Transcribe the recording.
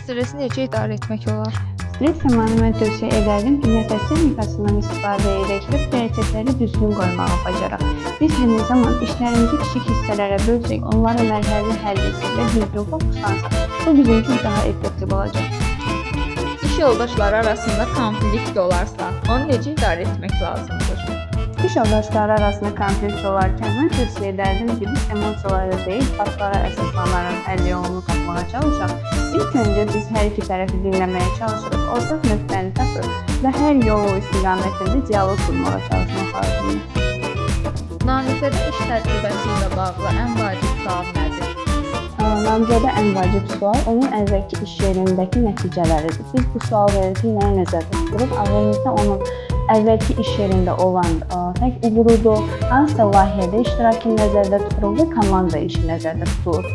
Stresi necə idarə etmək olar? Stres zamanı mən tövsiyə edərdim ki, nəfəs texnikasından istifadə edək və prioritetləri düzgün qoymağı bacaraq. Biz həmin zaman işlərimizi kiçik hissələrə bölsək, onları mərhələli həll etsək və düzgün fokuslansaq, bu bizim üçün daha effektiv olacaq. İş yoldaşları arasında konflikt olarsa, onu necə idarə etmək lazımdır? İş yoldaşları arasında konflikt olarkən mən tövsiyə edərdim ki, biz emosiyalara deyil, faktlara əsaslanaraq həll yolunu tapmağa çalışaq. İlk öncə biz hər iki tərəfi dinləməyə çalışırıq, ortaq nöqtəni tapırıq və hər yol istiqamətində dialoq qurmağa çalışmaq lazımdır. Namizədə iş təcrübəsi ilə bağlı ən vacib sual nədir? Namizədə ən vacib sual onun əvvəlki iş yerindəki nəticələridir. Biz bu sual verirkən nəyi nəzərdə tuturuq? Ağlımızda onun əvvəlki iş yerində olan tək uğurudur, hansısa layihədə iştirakını nəzərdə tuturuq və komanda işi nəzərdə tutulur.